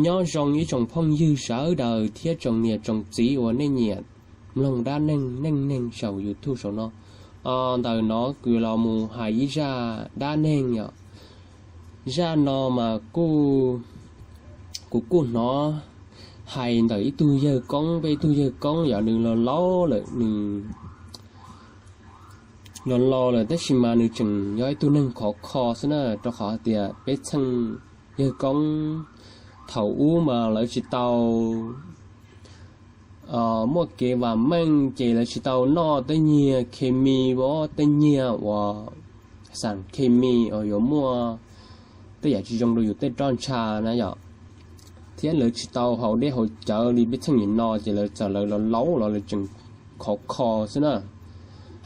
Nyob zoo ib tsoom phooj ywg sawv daws thiab tsoom niam tsoom txiv uas nej nyiam mloog dab neeg neej neeg saum YouTube saum no. Ntawm no kuv los mus hais ib zaj dab neeg yom. Zaj no mas kuv kuj hnov hais ntawm ib tug yawg koob, peb ib tug yawg koob yom, nws los laus lawm, nws los laus lawm tab sis mas nws tseem yog ib tug neeg khov kho xwb na, rau qhov hais tias peb txheej yawg koob thaum ub mas lawv tsis tau muaj kev vam meej ces lawv tsis tau noj tej nyiag khes mis, tej nyiag uas xam khes mis uas yuav muaj tej yam tsis zoo rau yus tej roj ntsha na yom, thiab lawv tsis tau haus dej haus cawv li peb txheej nim no ces lawv txawm lawv los laus los lawv tseem khov kho xwb na,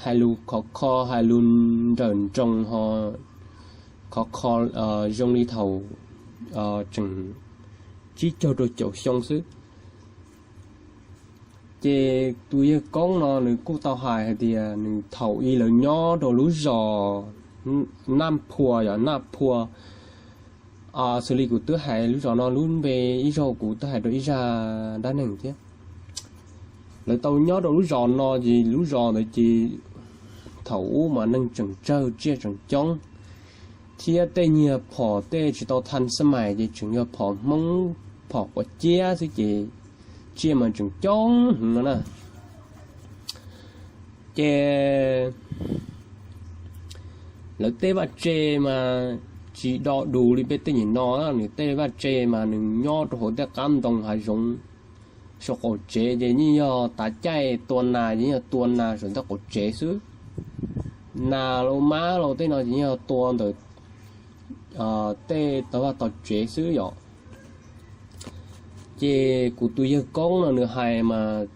hais lus khov kho, hais lus nrawm nroos ho khov kho zoo li thaum tseem tsib caug rau caum xyoo xwb. Ces tus yawg koob no nws kuj tau hais hais tias nws thaum ub lawv nyob rau lub zos Naj Phua yom, Naj Phua. Xws li kuv twb hais lub zos no lub npe ib zaug, kuv twb hais rau ib zaj dab neeg thiab. Lawv tau nyob rau lub zos no ces lub zos ntawd ces thaum ub mas neeg tseem tsawg, tsiaj tseem coob, thiab tej nyiag phom tej tsis tau thaj xab mais ces tseem yog phom Hmoob, phom quav ciab xwb ces tsiaj mas tseem coob heev no na. Ces lawv tej vaj tse mas tsis do dus li peb tej nim no, nws tej vaj tse mas nws nyob rau hauv tej qab ntoo hav zoov. Saum qaum tsev ces yeej yog tav caij tua nas ces yeej yog tua nas saum tej qaum tsev xwb. Nas los mab los tej no ces yeej yog tua ntawm tej tog vaj tog tsev xwb yom. Ces kuv tus yawg koob no nws hais mas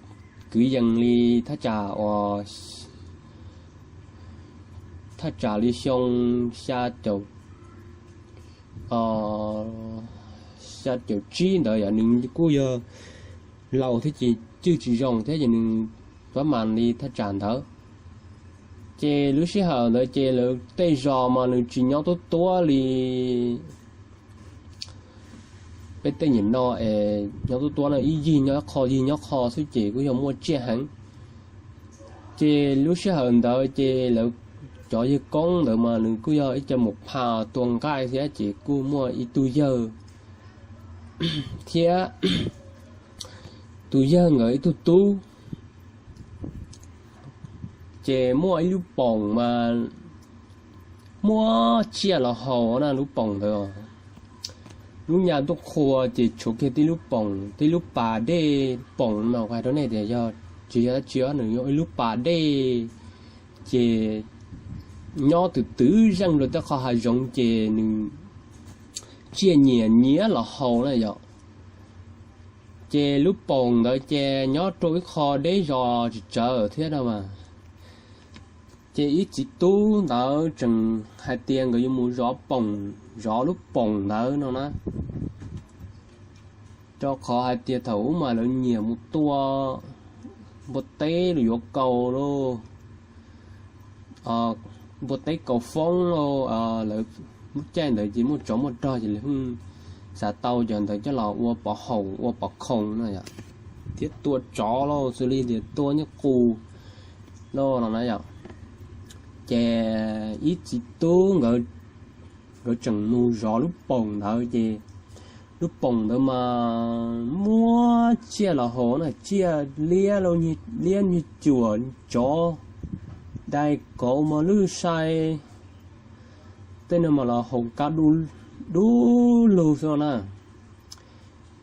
kwv yees li thaj tsam uas thaj tsam li xyoo xya caum, xya caum tsib ntawd yom, nws kuj yog laus thiab ces cwj tsis zoo thiab ces nws pab mas li thaj tsam ntawd. Ces lub sij hawm ntawd ces lawv tej zos mas nws tsis nyob tuab tuab li peb tej nim no es nyob tuab tuab no ib yig nyob qho, yig nyob qho xwb ces kuj yog muaj tsiaj heev. Ces lub sij hawm ntawd ces lawv cov yawg koob ntawd mas nws kuj yog ib co mus pha tua nqaij thiab ces kuj muaj ib tug yawg thiab tus yawg nkawd ib tug tub. Ces muaj ib lub poom mas muaj tsiaj los haus na lub poom ntawd. Lub nyab ntuj qhua ces tshuav kiag tib lub poom, tib lub pas dej, poom mas kuv hais rau nej tias yog tsis yog dab tsi, nws yog ib lub pas dej. Ces nyob twm twm zeej rau tej qhov hav zoov ces nws tsiaj nyiam nyiam los haus na yom. Ces lub poom ntawd ces nyob rau ib qho deb zos tsis tsawg thiab no mas. Ces ib txiv tub ntawd tseem hais tias nkawd yuav mus zov poom, zov lub poom ntawd no na, rau qhov hais tias thaum ub mas lawv nyiam mus tua npua teb los yuav kaus lauj, npua teb kaus foob lauj. Lawv lub caij ntawd ces muaj tsov muaj rog ces lawv xav tau cov ntawd coj los ua pov haum ua pov khoom no yom, thiab tua tsov lauj, xws li tias tua nyuj qus lauj no na yom. Ces ib txiv tub nkawd, nkawd tseem mus zov lub poom ntawd ces lub poom ntawd mas muaj tsiaj los haus na, tsiaj liab lauj, liab nyuag cuam, tsov, dais kauv, mos lwj sai, tej no mas los haus kab dub lug xwb na.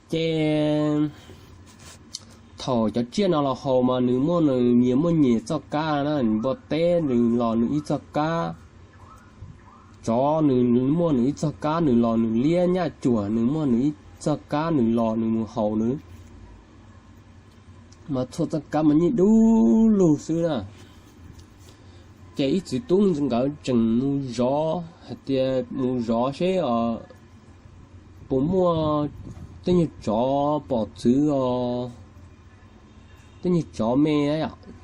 Ces thaum cov tsiaj no los haus mas nws muaj nws nyias muaj nyias txoj kab na, npua teb nws los nws ib txoj kab, tsov nws muaj nws ib txoj kab, nws los nws liab, nyaj cuam nws muaj nws ib txoj kab, nws los nws mus haus nws mas txhua txoj kab mas nyij dub lug xwb na. Ces ib txiv tub nkawd tseem mus zov hais tias mus zov seb puas muaj tej nyuag tsov pom txwv os, tej nyuag tsov me,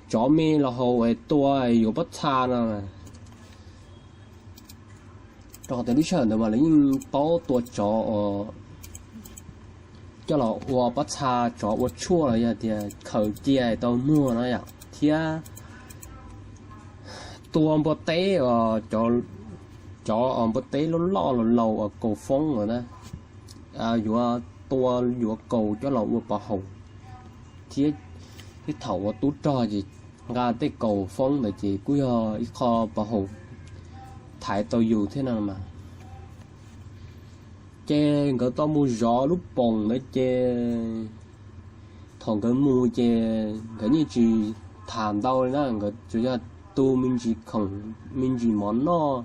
tsov me los haus es tua yuav pob txha no. Rau qhov tias lub sij hawm ntawd mas lawv yeej paub tua tsov os, coj los ua pob txha, tsov ua tshuaj los yog tias khaws cia tau muag no yom, thiab tua npua teb, cov npua teb loj loj laus laus uas kaus foob lawm na, yuav tua yuav kaus coj los ua pov haum, thiab thaum uas tub rog ces nqa tej kaus foob ntawd ces kuj yog ib qho pov haum thaiv tau yus thiab no mas. Ces nkawd tau mus zov lub poom ntawd ces thaum nkawd mus ces nkawd yeej tsis tham ntau li na, nkawd tsuas yog tu me ntsis khoom, me ntsis mov noj.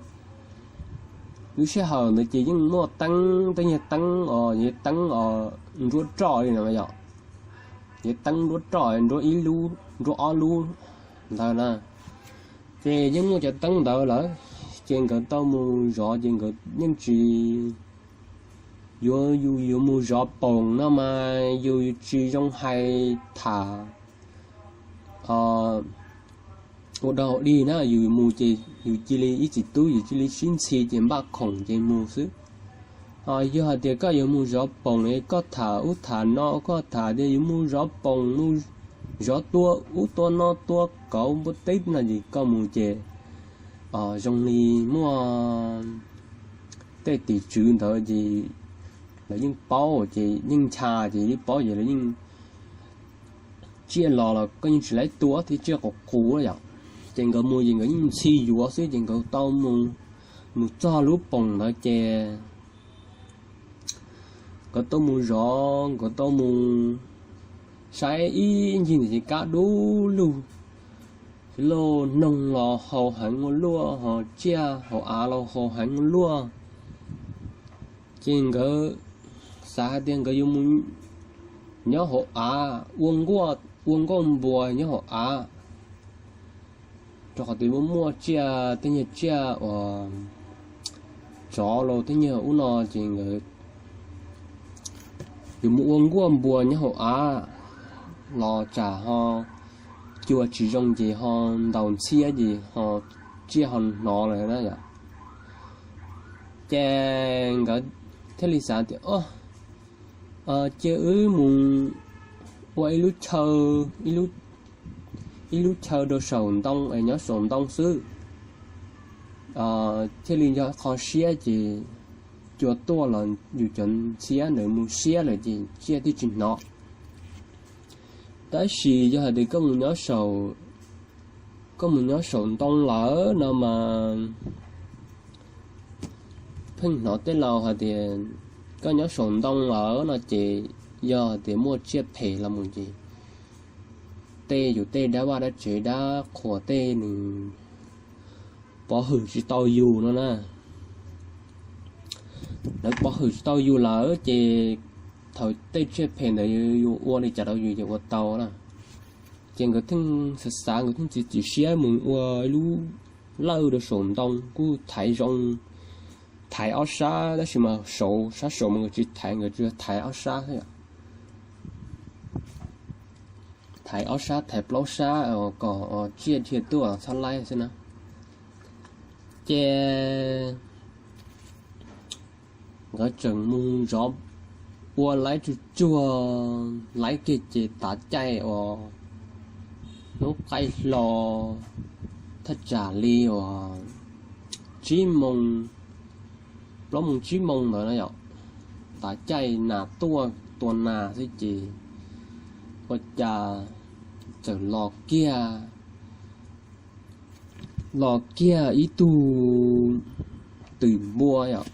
Lub sij hawm ntawd ces yeej muaj teeb, tej nyuag teeb os, yog teeb os nruab roj li no yom, yog teeb nruab roj, nruab ib lub, nruab ob lub ntawd na. Ces yeej muaj cov teeb ntawd lawm, ces nkawd tau mus zov ces nkawd yeej tsis, yuav, yus yuav mus zov poom no mas yus tsis zoo hais tham ua dog dig na, yus mus ces yus cia li ib txiv tub yus cia li sib ntxhi ces npaj khoom ces mus xwb. Yog hais tias koj yuav mus zov poom es koj tham ub tham no, koj tham tias yuav mus zov poom, mus zov tua ub tua no, tua kauv npua teb no ces koj mus ces zoo li muaj tej tim tswv ntawd ces lawv yeej paub ces yeej ncha ces yeej paub ces lawv yeej tsiaj los los koj yeej tsis laib tua thiab, tsiaj qus qus yom. Ces nkawd mus ces nkawd yeej ntxhi yuav xwb ces nkawd tau mus txog lub poom ntawd ces nkawd tau mus zov, nkawd tau mus saib ib ncig ntawd ces kab dub lug, lauj, noog los haus heev ua luaj, ho tsiaj hauv av los haus heev ua luaj. Ces nkawd xav hais tias nkawd yuav mus nyob hauv av ua nkuaj, ua nkuaj npua nyob hauv av, rau qhov tias muaj muaj tsiaj, tej nyuag tsiaj uas tsov los tej nyuag ub no ces nkawd yuav mus ua nkuaj npua nyob hauv av los tsam ho cua tsis zoo ces ho ntaus ntxhiab ces ho tsiaj ho hnov lawm na yom. Ces nkawd thiaj li xav tias, o, cia wb mus ua ib lub chaw, ib lub chaw rau saum ntoo es nyob saum ntoo xwb, thiaj li yog qhov siab ces cua tuaj los yus cov ntxhiab ntawd mus siab lawm ces tsiaj thiaj tsis hnov. Tab sis yog hais tias koj mus nyob saum, koj mus nyob saum ntoo lawm no mas pheej hnov tej laus hais tias koj nyob saum ntoo lawm no ces yog hais tias muaj tsiaj phem los mus ces tej yus tej dab vaj dab tsev dab qhuas tej nws pov hwm tsis tau yus no na. Lawv pov hwm tsis tau yus lawm ces thaum tej tsiaj phem ntawd yuav ua li cas rau yus ces ua tau na. Ces nkawd thiaj xav xav, nkawd thiaj txiav txim siab mus ua ib lub lawj rau saum ntoo kuj thaiv zoo, thaiv ob sab tab sis mas saud, sab saud mas nkawd tsis thaiv, nkawd tsuas thaiv ob sab xwb. Thaiv ob sab, thaiv plaub sab kom tsiaj dhia tuaj txhob laib xwb na. Ces nkawd tseem mus zov ua laib tsuj tsuag, laib kiag ces tav caij uas hnub qaij hlo thaj tsam li uas tsib moo, plaub moo tsib moo ntawd na yom, tav caij nas tuaj tua nas xwb ces ua cas txawm los kiag, los kiag ib tug twm npua yom,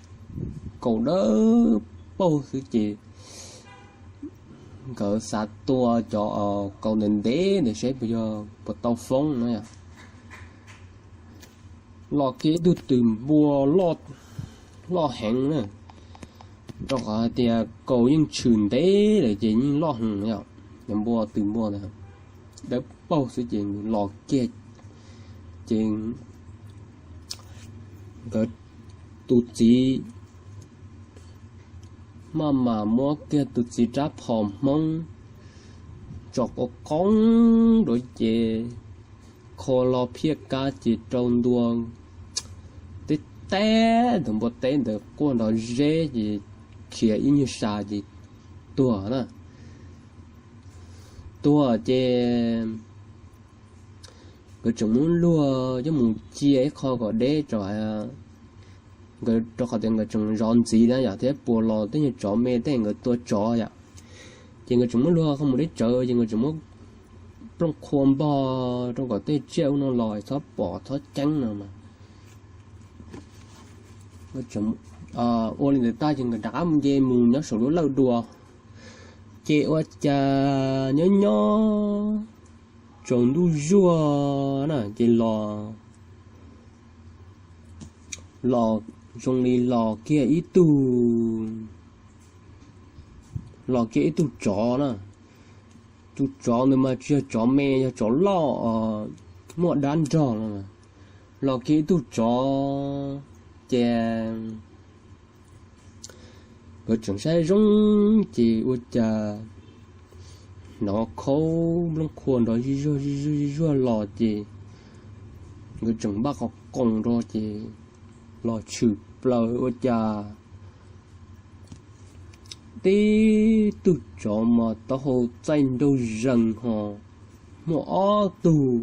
kaus dawb paug xwb ces nkawd xav tua cov kaus ntev ntev ntawd seb puas yog puas tau foob no yom. Los kiag ib tug twm npua loj heev na, rau qhov hais tias kaus yeej tshwm ntev lawm ces yeej loj heev yom. Npua, twm npua ntawd dawb paug xwb ces los kiag ces nkawd tus txiv maj mam muab kiag tus txiv rab phom Hmoob tso qoob qoob rau ces kho lo phiaj kab ces rau ntua teb teb ntawd, npua teb ntawd quaj nrov zeb ces khiav ib nyuag sas ces tuag na. Tuag ces nkawd tseem muab luag coj mus cia ib qho kom deb rau, nkawd rau qhov tias nkawd tseem zov ntxiv na yom, thiab puas los tej nyuag tsov me tej nkawd tua tsov yom. Ces nkawd tseem muab luag qhov mus deb tsawv ces nkawd tseem muab plooj qhua npog rau kom tej tsiaj ub no los txhob pom txhob ceeb no mas. Ua li ntawd tag ces nkawd rov qab nce mus nyob saum lub lawj dua. Ces ua cas nyob nyob tsaus ntuj zuag na ces los, los zoo li los kiag ib tug, los kiag ib tug tsov na. Tus tsov ntawd mas tsis yog tsov me, yog tsov loj, muaj dab nrog no. Los kiag ib tug tsov ces nkawd tseem saib zoo ces ua cas hnov khaub nplooj qhua nrov zij zuag zij zuag zij zuag los ces nkawd tseem npaj qhov qoos rau ces los tshwm plaws ua cas tib tug tsov mas taub hau txaij nraug zees ho muaj ob tug,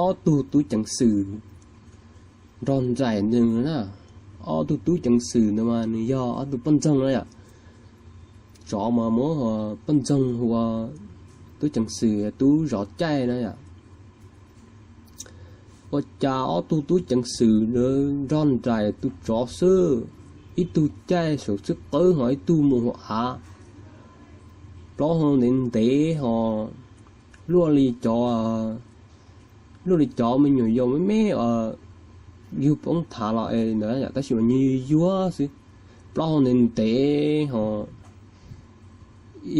ob tug tub ceev xwm nrog nraim nws na. Ob tug tub ceev xwm ntawd mas nws yog ob tug poj ntxoog na yom. Tsov mas muab poj ntxoog hu ua tub ceev xwm tub zov caij na yom. Ua cas ob tug tub ceev xwm nrog nraim tus tsov xwb, ib tug caij saum xwb qwb ho ib tug mus hauv av, plaub hau ntev ntev ho luaj li cov, luaj li cov me nyuam yaus me me yug poob thav los ntawd yom, tab sis mas nws yuag yuag xwb, plaub hau ntev ntev ho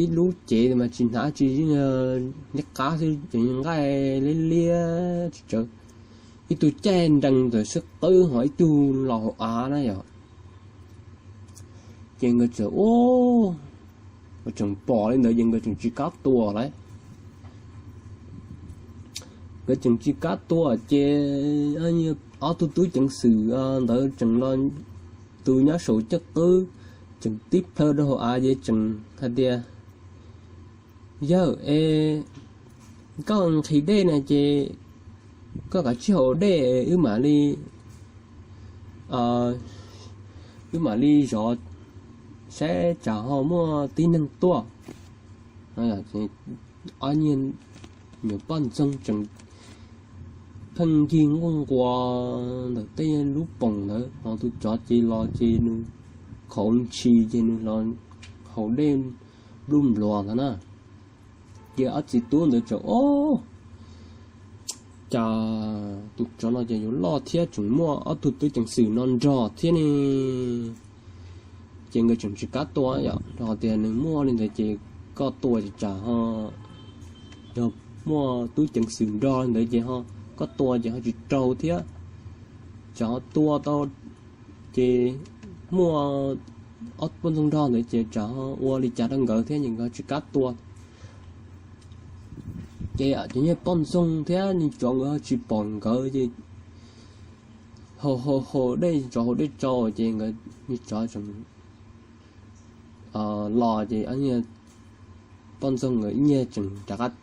ib lub cev mas tsis hnav tsis, neb qab xwb ces nqaij liab liab tsis tsawv, ib tug caij nrees ntawm xwb qwb ho ib tug los hauv av na yom. Ces nkawd txawm ua, nkawd tseem pom li ntawd ces nkawd tseem tsis kam tua lawm. Nkawd tseem tsis kam tua ces ob tug tub ceev xwm ntawd tseem los, tus nyob saum caj qwb tseem tib plhaw rau hauv av ces tseem hais tias, yawg es, koj nqhis dej na ces koj kav tsij haus dej wb mam li, wb mam li zov saib tsam ho muaj tib neeg tuaj. Ob niag nyuam poj ntxoog tseem pheej ncig nquj nquas ntawm tej lub poom ntawd ho tus tsov ces los ces nws khaum ntshis ces nws los haus dej npluj npluas ntawd na. Ces ob txiv tub ntawd tseem, o, cas tus tsov no ces yuav loj thiab tseem muaj ob tug tub ceev xwm no nrog thiab ne. Ces nkawd tseem tsis kam tua yom, rau qhov tias nws muaj li ntawd ces koj tua ces tsam ho, yog muaj tub ceev xwm nrog li ntawd ces ho, koj tua ces ho tsis raug thiab, tsam ho tua tau ces muaj ob poj ntxoog nrog ntawd ces tsam ho ua li cas rau nkawd thiab ces nkawd tsis kam tua. Ces cov niag poj ntxoog thiab niag tsov nkawd ho tsis pom nkawd ces haus haus haus dej, tsov haus dej tsau ces nkawd, niag tsov tseem los ces poj ntxoog nkawd ib niag tseem rov qab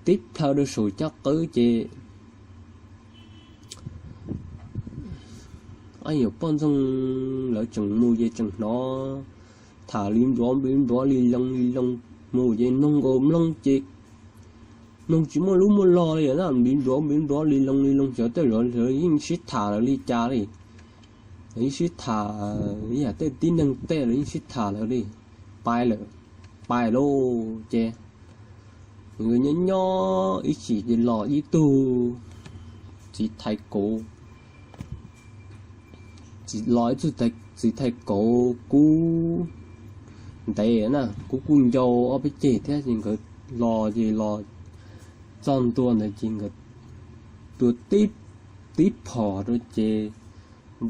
tib plhaw rau saum caj qwb ces ob nyuam poj ntxoog lawv tseem mus ces tseem hnov tham li npluav li npluav li loo li loo, mus ces mloog nkaus mloog ces mloog tsis muaj lub muaj lo li na, li npluav li npluav li loo li loo, xyov tej zaum lawv yeej sib tham lawv li cas li. Lawv yeej sib tham, ib yam tej tib neeg tej lawv yeej sib tham lawv li. Pais lawm, pais lauj ces nkawd nyob nyob ib chim ces los ib tug txiv thais kauv, los ib tug txiv thais kauv kub ntev na, kub kuj ncau ob peb ceg thiab ces nkawd los ces los txog ntua ntawd ces nkawd tua tib, tib phom rau ces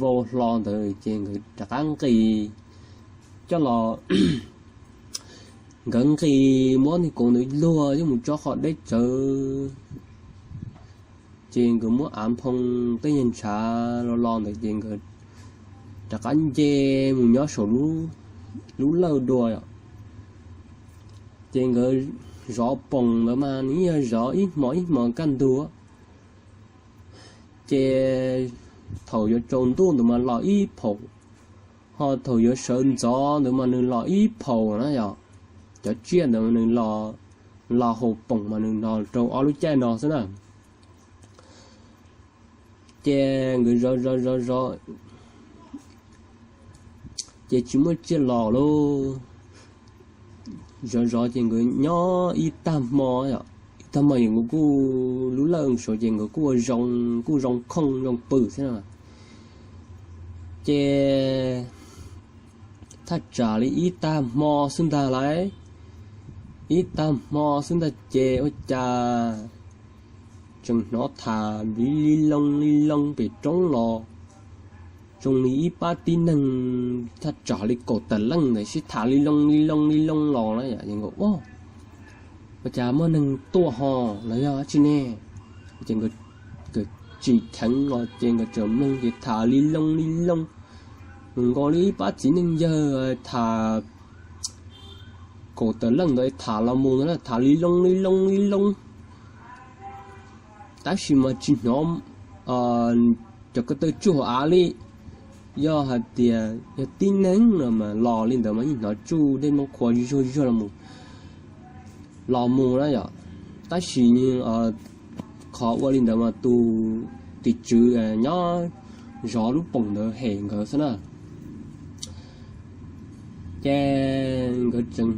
vau hlo ntawd ces nkawd rov qab nqis coj los, nkawd nqis muab niag kauv ntawd luag coj mus tso qhov deb tsawv. Ces nkawd muab av nphoo tej nyuag ntshav los los ntawd ces nkawd rov qab nce mus nyob saum lub lub lawj dua yom. Ces nkawd zov poom ntawd mas nws yog zov ib hmo ib hmo kaj ntug. Ces thaum yuav tsaus ntuj ntawd mas los ib phaum, ho thaum yuav sawv ntxov ntawd mas nws los ib phaum na yom. Cov tsiaj ntawd nws los haus poom mas nws los rau ob lub caij no xwb na. Ces nkawd zov zov zov zov, ces tsis muaj tsiaj los lauj. Zov zov ces nkawd nyob ib tag hmo, ib tag hmo ces nkawd kuj lub lawj saud ces nkawd kuj ua zoo, kuj zoo khooj zoo pw xwb na. Ces thaj tsam li ib tag hmo xwb ntag lauj, ib tag hmo xwb ntag ces ua cas tseem hnov tham li loo li loo pem roob los zoo li ib pab tib neeg thaj tsam li kaum tawm leej ntawd sib tham li loo li loo li loo los na yom. Ua cas muaj neeg tuaj ho los yog dab tsi ne? Ces nkawd tsim dheev los ces nkawd tseem mloog ces tham li loo li loo, mus nkaus li ib pab txiv neej yawg tham kaum tawm leej ntawd tham los mus ntawd tham li loo li loo li loo, tab sis mas tsis hnov cov ko taw tsuj hauv av li. Yog hais tias yog tib neeg no mas los li ntawd mas yeej hnov tsuj dej nplooj qhuav zuag zuag los mus, los mus na yom. Tab sis qhov ua li ntawd mas tus tim tswv nyob zov lub poom ntawd hem nkawd xwb na. Ces nkawd tseem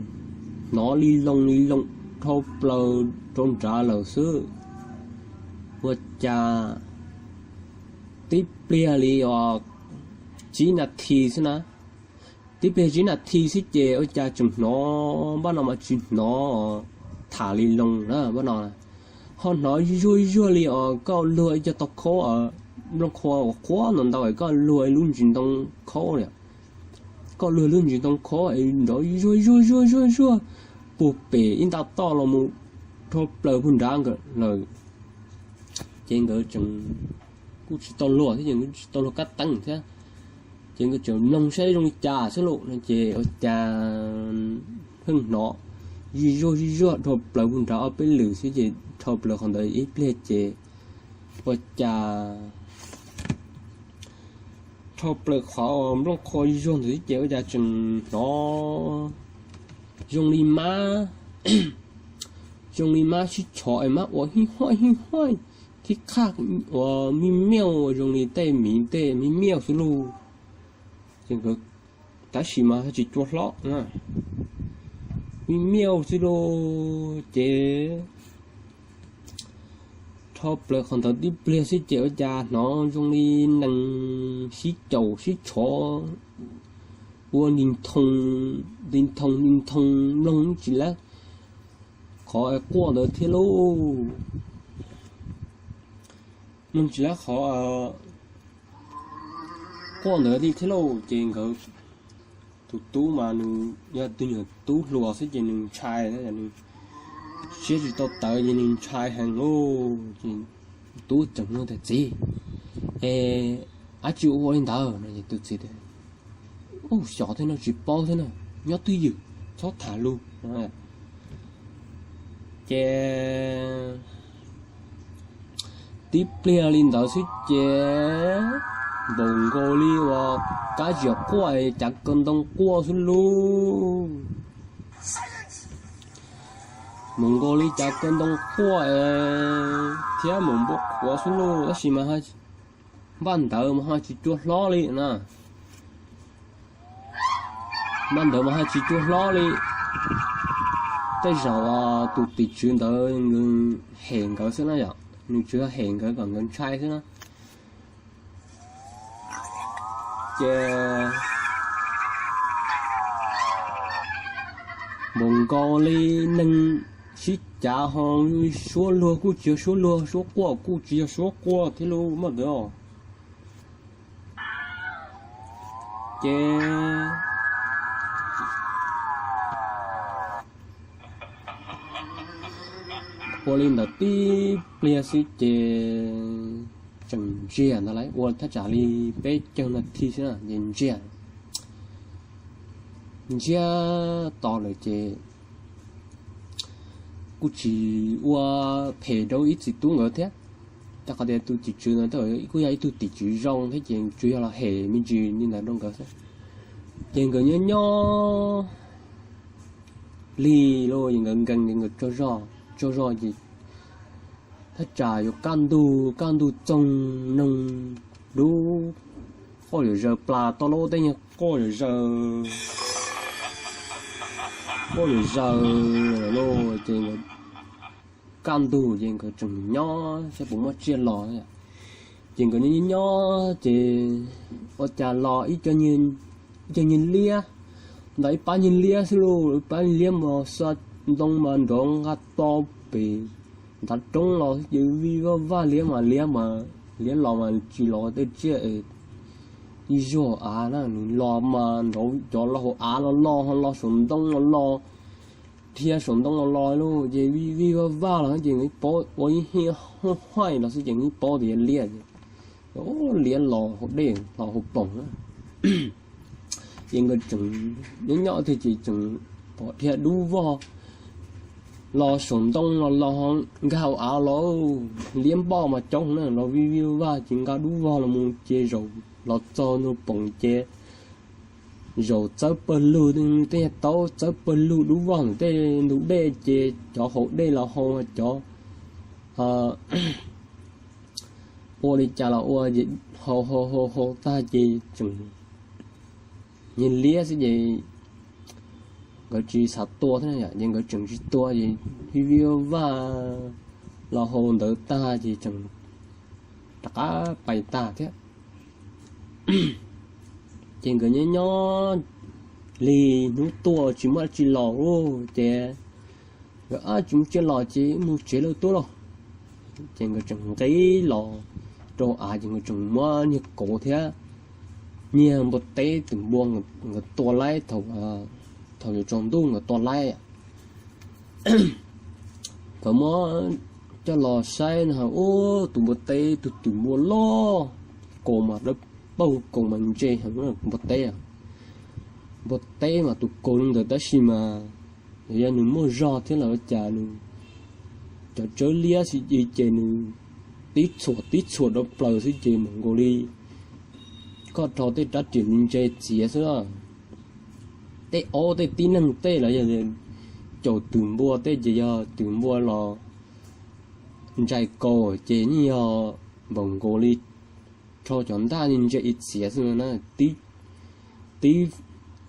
hnov li loo li loo dhau plaws rau nrad lawm xwb. Ua cas tib pliag li os, tsib nas this xwb na, tib pliag tsib nas this xwb ces ua cas tseem hnov npaj no mas tsis hnov tham li loo na npaj no, ho hnov zuag zuag li os koj luag ib co tau khaub, nplooj qhuav uas qhuav ntau ntau es koj luag ib lub ntsis ntoo khaub li, koj luag lub ntsis ntoo khaub es nrov zuag zuag zuag zuag zuag puag pem ib nta toj los mus dhau plaws puag nrad nkawd lawm. Ces nkawd tseem kuj tsis tau luag thiab, ces nkawd tsis tau luag kab teeb thiab, ces nkawd tseem mloog saib zoo li cas xwb lauj no ces ua cas pheej hnov zuag zuag zuag zuag dhau plaws puag nrad ob peb lwm xwb ces dhau plaws qhov ntawd ib pliag ces ua cas dhau plaws qhov nplooj qhuav zuag ntawd xwb ces ua cas tseem hnov zoo li mab, zoo li mab sib tshov es mab ua hij huaj hij huaj, thib qhaj ua mij miauj zoo li tej miv tej mij miauj xwb lauj. Ces nkawd, tab sis mas ho tsis cua hlob, mij miauj xwb lauj. Ces dhau plaws qhov ntawd tib pliag xwb ces ua cas hnov zoo li nees sib caum sib tshov ua nti ntoo nti ntoo nti ntoo, mloog tsis lab qhov quaj ntawd thiab lauj. Mloog tsis lab qhov quaj ntawd li thiab lauj. Ces nkawd tus tub mas nws yog tus nyuag tub hluas xwb ces nws ntshai, nws siab tsis tau tawv ces nws ntshai heev lauj. Ces tub tseem nug tias, Txiv, es dab tsi ua li ntawd no? Ces tus txiv tias, Ub, xyov thiab no, tsis paub thiab na, nyob twj ywm, txhob tham lus. Ces tib pliag li ntawd xwb ces npaum nkaus li uas kab ziam quaj, cav kaw ntoo quaj xwb lauj. Npaum nkaus li cav kaw ntoo quaj thiab mus npua qhuav xwb lauj. Tab sis mas npaj ntawd mas ho tsis cua hlob li na. Npaj ntawd mas ho tsis cua hlob li. Tej zaum tus tim tswv ntawd nws hem nkawd xwb na yom, nws tsuas yog hem nkawd kom nkawd ntshai xwb na. Ces npaum nkaus li neeg sib cav ho, suab luag kuj tsis yog suab luag, suab quaj kuj tsis yog suab quaj thiab lauj, npaj ntawd. Ces ua li ntawd tib pliag xwb ces tseem ntsiag ntag lauj, ua thaj tsam li peb caug nas this xwb na ces ntsiag. ntsiag to lawm ces kuj tsis ua phem rau ib txiv tub nkawd thiab. Rau qhov tias tus tim tswv no kuj yog ib tug tim tswv zoo thiab ces tsuas yog los hem me ntsis li ntawd rau nkawd xwb. Ces nkawd nyob nyob lig los ces nkawd nkees ces nkawd tsaug zog, tsaug zog ces thaj tsam yuav kaj ntug, kaj ntug txoog noog dub, quaj yuav zaws plas toj lub tej nyuag quaj yuav zaws, quaj yuav zaws lawm ces nkawd kaj ntug ces nkawd tseem nyob saib puas muaj tsiaj los. Ces nkawd nyob nyob ces ua cas los ib co nyuag liab, ntawm ib pab nyuag liab xwb lauj, ib pab nyuag liab mas xa ntoo mas nrov nqa to pem ntav roob los ces vij vij vaj vaj liab mas liab mas liab los mas tsis los tej tsiaj ib zuag av na, nws los mas nrov cov los hauv av los los ho los saum ntoo los los, dhia saum ntoo los los lauj ces vij vij vaj vaj los ces nws paub ua ib hiab huaj huaj los xwb ces nws paub tias yog liab ces liab los hauv dej los hauv poom na. Ces nkawd tseem nyob nyob thiab ces tseem pom dhia dub vog los saum ntoo los los nkag hauv av los, liab npoj mas coob na los vij vij vaj ces nkag dub vog los mus ces zaum los txog nraum poom ces zaum txawb pawg lug tej nyuag taub txawb pawg lug dub vog ntawm tej ntug dej ces cov haus dej los haus cov ua li cas los ua ces haus haus haus haus tag ces tseem nyuag liab xwb ces nkawd tsis xav tua thiab ces nkawd tseem tsis tua ces vij vij vaj los haus ntawd tag ces tseem rov qab pais tag thiab. Ces nkawd nyob nyob lig hnub tuaj tsis muaj dab tsi los ces nkawd ab tsis muaj tsiaj los ces mus tsev lawm tuaj lauj. Ces nkawd tseem nqis los rau av ces nkawd tseem muab niag kauv thiab niag npua teb tus npua nkawd tua laib thaum yuav tsaus ntuj nkawd tua laib. Nkawd muab coj los saib no ub tus npua teb tus twm npua loj, kaus mas dawb paug kaus mas ntse heev npua teb. Npua teb mas tus kaus li ntawd tab sis mas yog nws muaj zog thiab los ua cas nws cov tsawb liab xwb ces nws tib txhuam tib txhuam rau plaws xwb ces mam nkaus li koj rho tej rab riam ntse txiav xwb. Tej aub tej tib neeg tej los yog caum twm npua tej ces yog twm npua los ntsais kaus ces yeej yog npaum nkaus li rho cov ntaj ntse ib txiav xwb na, tib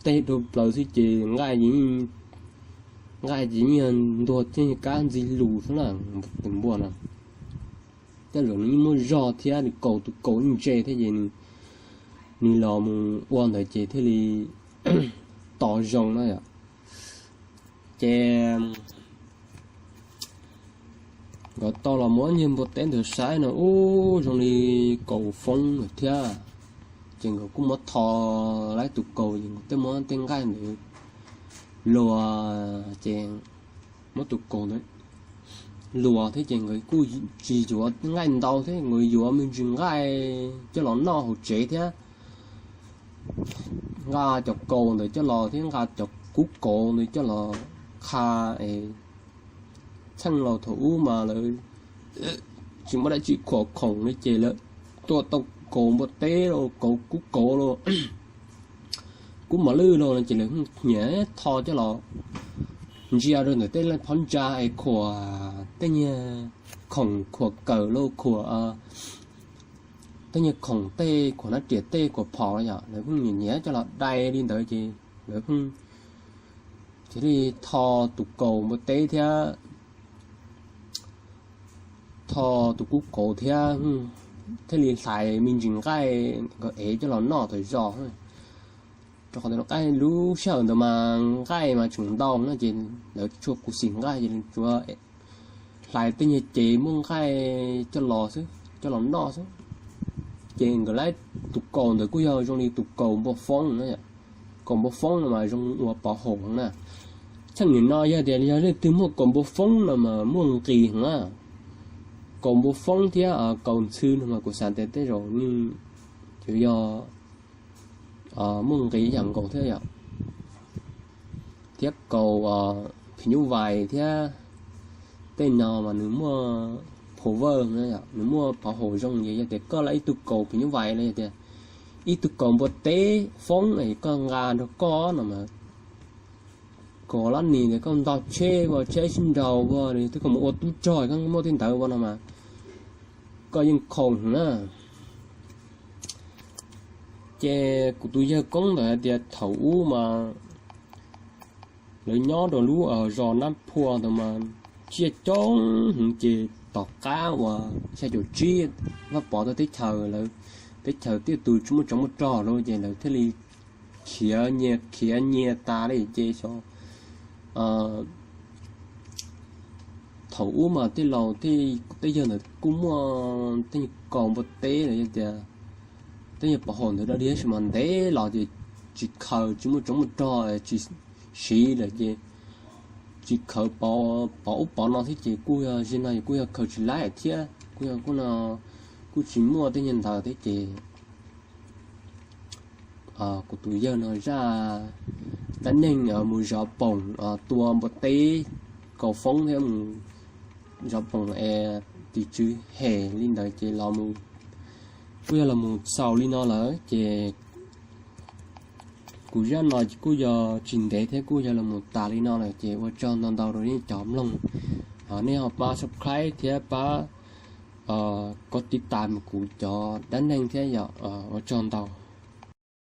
teg rau plaws xwb ces nqaij, nqaij ces yeej yog ntuag thiab kab ntxi lus xwb na, twm npua no. Tej zaum nws yeej muaj zog thiab nws kaus tus kaus ntse thiab ces nws los mus ua ntawd ces thiaj li to zoo na yom. Ces nkawd tau los muab niag npua teb ntawd saib no ub zoo li kaus foob lawm thiab. Ces nkawd kuj muab tho laib tus kaus ces nkawd thiaj muab tej nqaij ntawd luas ces muab tus kaus ntawd luas thiab ces nkawd kuj tsis yuav nqaij ntau thiab, nkawd yuav me ntsis nqaij coj los noj hauv tsev thiab nqa cov kaus ntawd coj los thiab nqa cov kub kaus ntawd coj los qha es txheej los thaum ub mas lawv tsis muaj dab tsi khuam khoom li ces lawv tua tau kaus npua teb los kaus kub kaus los kub mos lwj los no ces lawv nyiam tho coj los ntsia rau ntawm tej phab ntsa es khuam tej nyuag khoom khuam kawm los khuam tej nyuag khoom tej khuam nab riam tej khuam phom yom, lawv pheej nyiam nyiam coj los dai li ntawd ces lawv pheej thiaj li tho tus kaus npua teb thiab tho tus kub kaus thiab thiaj li hlais me ntsis nqaij nkawd ev coj los noj tawm zos. Rau qhov tias nqaij lub sij hawm ntawd mas nqaij mas tseem ntau no ces lawv tsis tshua khuv xim nqaij ces tsuas hlais tej nyuag cev muaj nqaij coj los xwb, coj los noj xwb. Ces nkawd laib tus kaus ntawd kuj yog zoo li tus kaus npua foob no. Kaus npua foob no mas zoo ua pov haum na. Txheej nim no yog tias yog leej twg muaj kaus npua foob no mas muaj nqis heev na. Kaus npua foob thiab kaus ntxhw no mas kuv xav tias tej zaum yeej yog muaj nqis yam nkaus thiab yom. thiab kaus phim nyuj vais thiab tej no mas nws muaj power, nws muaj pov haum zoo. Yog tias koj lawv ib tug kaus phim nyuj vais los yog tias ib tug kaus npua teb foob es koj nqa nrog koj no mas, kaus lab nis tias koj nto tsheb ua tsheb sib nraus ua twb koj mus ua tub rog koj muaj tej ntawd ua no mas koj yeej khoom na. Ces kuv tus yawg koob ntawd hais tias thaum ub mas lawv nyob rau lub zos Nab Phua ntawd mas tsiaj coob heev ces tom qab uas xya caum tsib Vaj Pov tau teb chaws lawm, teb chaws tej tus tsis muaj tsoos muaj rog lawm ces lawv thiaj li khiav nyias khiav nyias tas li ces xyov thaum ub mas tej laus tej yawg ntawd kuj muaj tej kaus npua teb los yog tias tej yawg pov haum ntawd dog dig tab sis mas ntev los ces tsis khaws, tsis muaj tsoos muaj rog, tsis siv lawm ces tsis khaws pov ub pov no thiab ces kuj yog zim no kuj yog khaws tsis laib thiab kuj yog kuj no kuj tsis muaj tej nyuag ntawd thiab ces kuv tus yawg no zaj dab neeg mus zov poom tua npua teb kaus foob thiab mus zov poom es tis tswv hem li ntawd ces los kuj yog los mus xaus li no lawm ces kuv zaj no kuj yog tsis ntev thiab kuj yog los mus tas li no lawm ces ua tsaug ntau ntau rau nej cov mloog. Nej ho pab subscribe thiab pab kov tiv tas mus kuv cov dab neeg thiab yom. Ua tsaug ntau.